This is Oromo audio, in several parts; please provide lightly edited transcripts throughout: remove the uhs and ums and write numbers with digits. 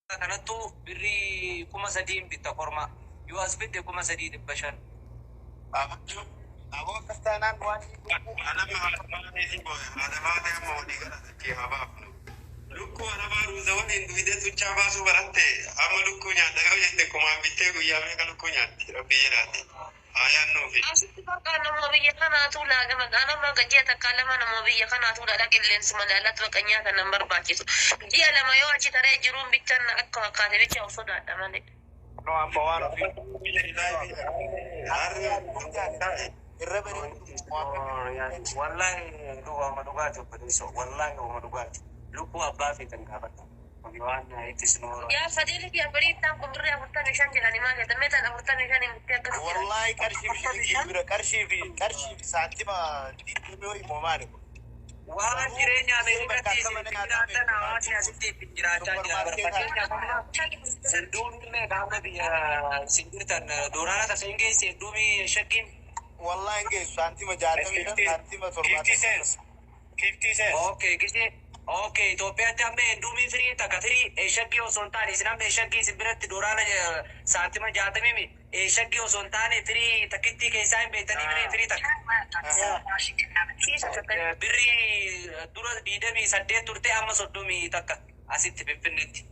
Kanattuu birrii 3000n bitta korma. Yoo as fidde 3500. Aboo, akkas taanaan waan Anama haadha maatee si booya. Haadha maatee amma walii gara takkee haa baafnu. Lukkuu arabaa ruuza waliin duwidee tunchaa baasuu baratte, amma lukkuu nyaadha yoo jette kumaan bittee guyyaa meeqa lukkuu nyaatti, rabbii jedhaati. Haa yaannuufi. Asitti bakka nama biyya kanaatu laaga, maqaa nama ji'a takka lama nama biyya kanaatu dhaadha, qilleensuma laalatu bakka nyaata nan barbaachisu. Ji'a 2 yoo achi taree jiruun bichaan akka fakkaate bicha of sodaadha malee. No, amma waan ofii irra bareedu. Wallahi dhugaa dhugaati, obboleessoo, wallahi uma dhugaati. Lukkuu abbaa feetan gaafadha. Waan ittis nu Yaa fadhiili fi afurii isaan kun birrii 45 jedhani, maal jedhan, meetaan 45 hin bittee akkas jedhan. Wallahi qarshii fi shilingii bira qarshii fi saantima 20 ho'i moo maali kun? Waan jireenya Ameerikaatti isin jiraattan hawaasni asitti ittiin jiraachaa jira. Fakkeenyaaf, amma sanduuqni meeqa amma biyya isin jirtan doolaara tasa hin geessi hedduumi shakkiin? Wallahi hin geessu, saantima 65, saantima 50 70. cents. 50 cents. Okay, gisee okay, Itoophiyaatti amma hedduumii firii takka firii shakkii osoo hin taane, isin amma shakkii isin biratti doolaara saantima 60 shakkii osoo hin taane firii takkittii keessaa hin beektanii, firii takka. Birrii dura 28 turte, amma 31 asitti Finfinneetti.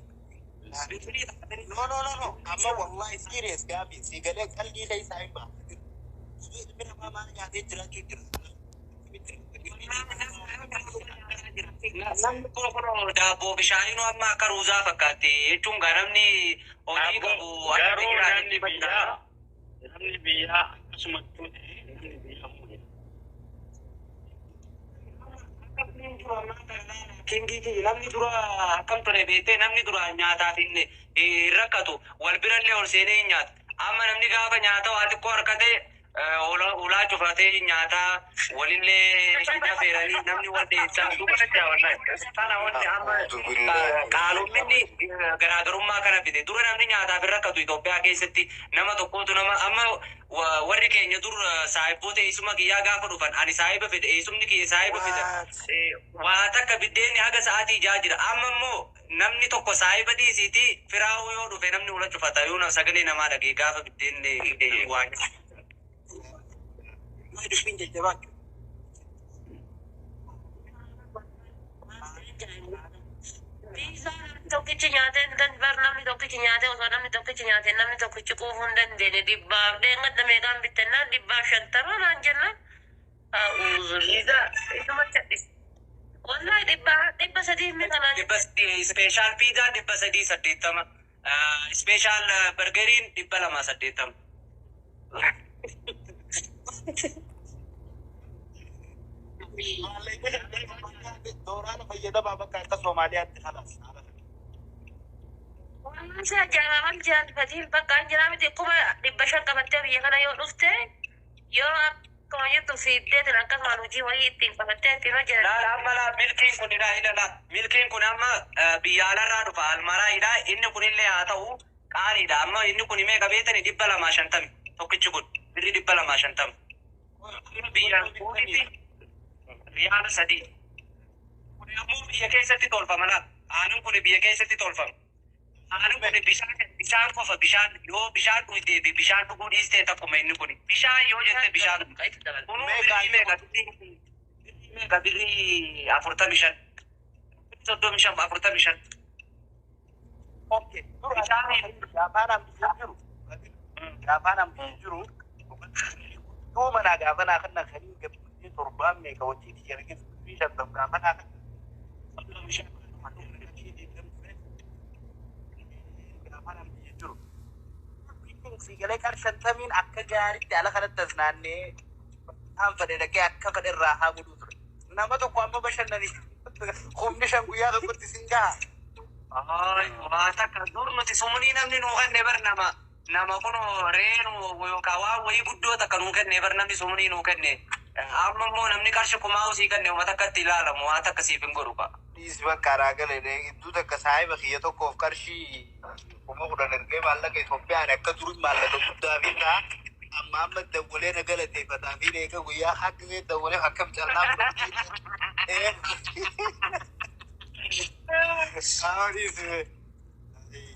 Firii takka firii. No, no, no, no. Amma wallahi serious gaafi si galee qalbii keessaa hin baa. Ilmi namaa maal nyaatee jiraachuu jira? Namni kun daabboo bishaaniinuu amma akka ruuzaa fakkaatti jechuun gaa namni hojii qabu Garuu namni biyyaa akkasumattuu ta'e namni biyyaa humna. Kingii, namni dura akkam ture beektee? Namni dura nyaataaf hin rakkatu, wal birallee ol seenee hin nyaatu. Amma namni gaafa nyaata waa xiqqoo harkate ulaa cufatee nyaataa, walillee hin affeeranii, namni wal dheessaa duuba jira wallahi. Kana wanni amma qaalomminni garaagarummaa kana fide. Dura namni nyaataaf hin rakkatu Itoophiyaa keessatti, nama tokkotu nama amma warri keenya dur saahiboota eessuma kiyyaa gaafa dhufan, ani saahiba fide, eessumni kiyya saahiba fida. Waa takka biddeenni haga sa'aatii ijaa jira. Amma immoo namni tokko saahiba dhiisiiti firaa'uu yoo dhufe namni ula cufata, yoo sagalee namaa dhagee gaafa biddeenni waa nyaatu. Dubbiin jajjabaachuu. Piizaa namni tokkichi nyaatee hin bar, namni tokkichi nyaatee, osoo namni tokkichi nyaatee namni tokkichi quufuu hin dandeenye. Dhibbaaf dheengadda meeqaan bittannaan 150 naan jennaan. A'uuzu isuma cadhis. Wallahi 300 mi kanaan. 300, special piizaan 380, special burgeriin 280. Dooraana fayyadamaa bakka akka Soomaaliyaatti kalaas. Wallahi si ajaa'ibaa maal jaalfatiin bakka an jiraa miti, 500,000 qabattee biyya kana yoo dhufte, yoo akkuma jirtu fiiddeetiin akkasumaan hojii wayii ittiin qabattee ittiin hojjetan. Laala, amma laa, milkiin kun ilaa ilala, milkiin kun amma biyya alarraa dhufa, almaraayidha. Inni kunillee haa ta'u qaaliidha. Amma inni kun meeqa beektani? 250 tokkichi kun, birri 250. Biyya kuunitti riyaala 3. Kun ammoo biyya keessatti tolfama. Laa, aannan kun biyya keessatti tolfama. Aannan kun bishaan, bishaan qofa, bishaan yoo bishaan dhugdee fi bishaan dhuguu dhiistee takkuma. Inni kun bishaan yoo jette bishaan kunuu birrii meeqa? Birrii meeqa? Birrii 45, 35, 45. Okay. Dura gaafaan hambisee jiru. Gaafaan hambisee jiru. Guddoo manaa gaafa naa kan kanii gabbisee torbaan meeqa wajjin erga 50 gaafa naa kan gaafaan hambisee jiru. Siigalee qar 50n akka gaariitti ala kanatti as naannee haan fedhe dhaqee akka fedhe irraa haa godhuu ture. Nama tokko amma bashannanii 5,000 guyyaa tokkotti sin gaha. Ay, waa takka dur nuti sumunii namni nuu kenne bar, nama kun reenu yookaan waan wayii guddoo takka nuu kenne bar, namni sumunii nuu kenne. Amma immoo namni qarshi kumaa usii kenne uummata akkatti ilaalamu waan takka siif hin godhu ka. Dhiis, bakka araa gale gidduu takka saahiba kiyya tokkoof qarshii 10,000 ergee, maallaqa Itoophiyaan akka durii maallaqa guddaa fi ta'a. Amma amma dawwalee na galateeffataa fi eega guyyaa akka ta'e dawwalee akkam callaa fudhatee. Haa, dhiisi.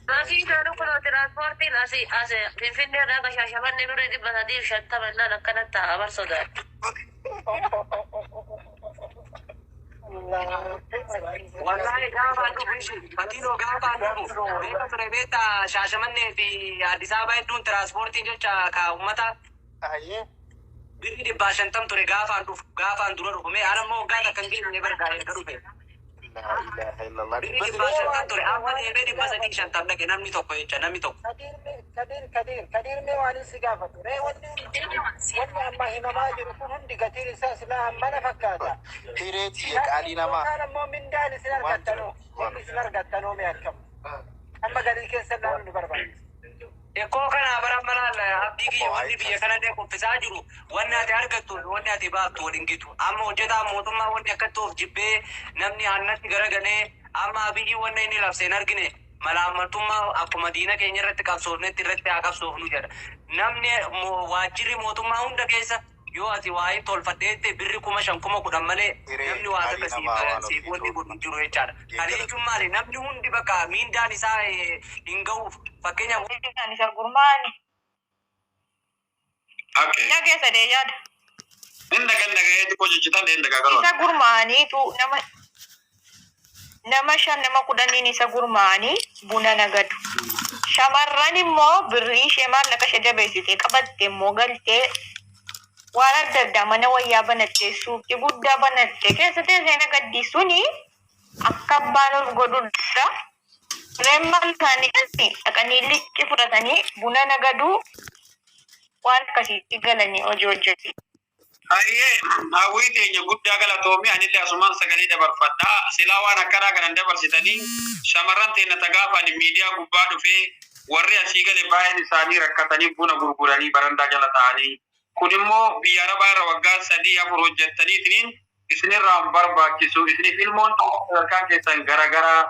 Makiinaan kun tiraanspoortiin asii as Finfinnee irraa akka Shaashamannee birrii 350 naan akkana ta'a bar sodaadha. Wallahi gaafa dhufu ishi fatinoo gaafa dhufu beeka ture beekta Shaashamannee fi Addis Ababa hedduun tiraanspoortiin jecha ka uummata Ayyee. birrii 150 ture gaafaan dhufu gaafaan dura dhufu mee ana immoo waggaa takka hin geenye bargaa erga dhufe. Laa ilaaha illallah. Birrii 150 ture amma deemee 350 dhaqe namni tokko jecha namni tokko. Kadir Kadir Kadir Kadir mee waan si gaafatu ree wanni wanni amma himamaa jiru kun hundi gatiin isaa silaa hammana fakkaata. Hiree tiyya qaalii namaa. Yookaan ammoo mindaan isin argattanoo wanni isin argattanoo mee akkam amma galii keessa laalu nu barbaachisa. Ekkoo kana bara malaan abdii kiyya wanni biyya kanallee qoffisaa jiru wanni ati argattu wanni ati baaftu waliin gitu. Amma hojjetaa mootummaa wanni akkatti of jibbee namni hannatti garagalee amma Abiyyi wanna inni labse hin argine malaammaltummaa akkuma diina keenya irratti qabsoofnetti irratti haa qabsoofnu jedha. Namni waajjirri mootummaa hunda keessa yoo ati waa'ee tolfadheette birri 5,000 10,000 malee Hiree namni waa qaalii takka namaa waan siif ofii wanni tolu. godhu hin jiru jechaadha. Kana Geeddara. jechuun maali? Namni hundi bakka miindaan isaa hin ga'uuf fakkeenyaaf Kan isa gurmaa'ani. Okay. Dhageessa dee yaada. Inni dhagan dhaga'ee xiqqoo jijjitan inni dhagaa garuu. Isa gurmaa'aniitu nama nama shan nama kudhaniin isa gurmaa'anii buna nagadu. Shamarran immoo birrii ishee maallaqa ishee jabeessitee qabatte immoo galtee waan adda addaa mana wayyaa banattee suuqii guddaa banattee keessa teessee nagaddi suni akka abbaan of godhudha. Reemma isaanii galti dhaqanii liqii fudhatanii buna nagaduu waan akkasiitti galanii hojii hojjetu. Ayyee hawwii teenya guddaa galatoomii anillee asumaan sagalee dabarfadhaa. Silaa waan akkanaa kanan dabarsitanii shamarran teenya tagaafaan miidiyaa gubbaa dhufee warri asii gale baay'een isaanii rakkatanii buna gurguranii barandaa jala ta'anii. Kun immoo biyya arabaa irra waggaa sadii afur hojjettaniitiin isinirraa hin barbaachisu. Isiniif ilmoon sadarkaan keessan garagaraa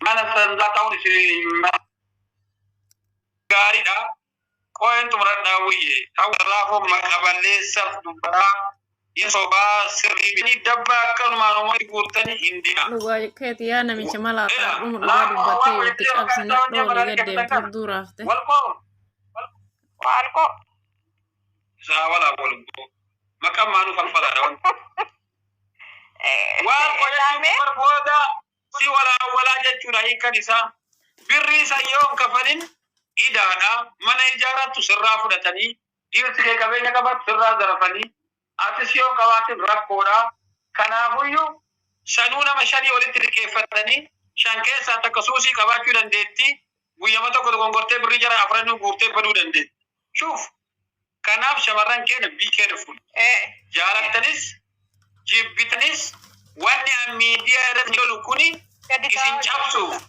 mana sandaa ta'uun isin gaariidha. Qo'een xumuradhaa wuyye. Hawwa laafoo maqaballeessaaf dubbataa hin sobaa sirrii dabbaa akkanumaan uummata guurtanii hin dina. Dhugaa keeti yaa namicha malaataa dhumu dhugaa dubbattee itti cabsina dhooli gaddeemtu duraafte. Walqoo. Waalqoo. Isaa walaa walqoo. Maqaan maanuu falfalaadha wanti. Waan Laamee. jechuun barbooda si walaa walaa jechuudha hiikan isaa. Birrii isa yoo hin kafalin idaadha. Mana ijaarattu sirraa fudhatanii dhiirsi kee qabeenya qabaatu sirraa zarafanii atis yoo qabaatin rakkoodha. Kanaafuyyuu shanuu nama shanii walitti liqeeffatanii shan keessaa takka suusii qabaachuu dandeetti. Guyyama tokko dogongortee birrii jara afranuu guurtee baduu dandeetti. Shuuf kanaaf shamarran keenya be careful. Jaalattanis jibbitanis wanni an miidiyaa irratti lolu kuni Gadi isin taa'aa cabsuuf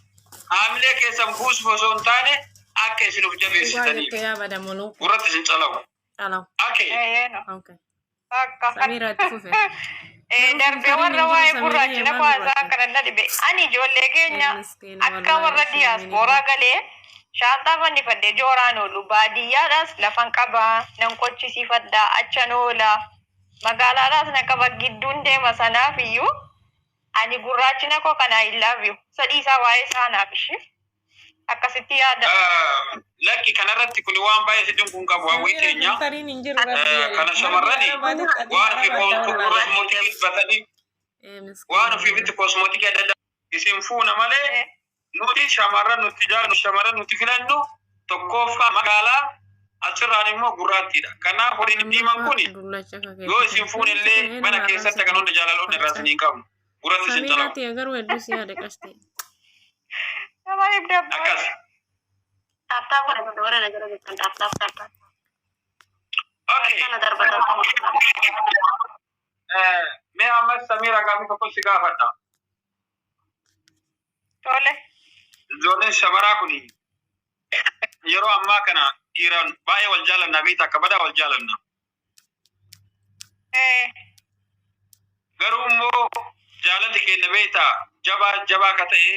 haamilee keessan buusuuf osoo hin taane akka isin of Dhugaa jabeessitaniif jette yaa badamaluu gurratti isin calawu. calaw. Okay. No. Okay. Akka. Samiira itti fufe. Garuu Darbee filtariin warra hin jiru waa'ee Samiiriyee gurraachina maal kwaasaa gurraacha? kana na dhibe. Ani ijoollee keenya Miskiina akka wallaahi warra isheen diyaaspooraa galee shaantaa fannifadhee jooraan oolu baadiyyaadhaas lafan qabaa nan qochisiifadhaa achan oola magaalaadhaas na qaba gidduun deema sanaaf iyyuu ani gurraachina koo kana I love you sadii isaa waa'ee isaa naaf ishee akkasitti yaada. Lakki kanarratti kuni waan baay'ee si dinquun qabu hawwii Samiira teenya. filtariin hin jiru rabbi jedhe. Kana shamarrani waan ofii kosmootikii dibatanii waan ofii ofitti kosmootikii adda addaa isin fuuna malee nuti shamarran nuti jaallu shamarran nuti filannu tokkoffaa magaalaa asirraan immoo gurraattiidha. Kanaaf horiin diimaan kuni Dullacha yoo isin fuunillee mana keessatti kan hunda jaalaloonni irraa isin hin qabnu. Gurratti isin Samiira calawu. tiya garuu hedduu si yaada qasti. Nama dhibda abbaa. Akkas. Taaptaa godhatan warra na jala jirtan taaptaa taaptaa. Okay. Kana darba darba. Mee ammas Samiira gaafii tokko si gaafadha. Tole. Ijoolleen shamaraa kun yeroo ammaa kana dhiiraan baay'ee wal jaalanna beektaa akka badaa wal jaalanna. Garuu immoo jaalalli keenya beektaa jabaa jabaa akka ta'e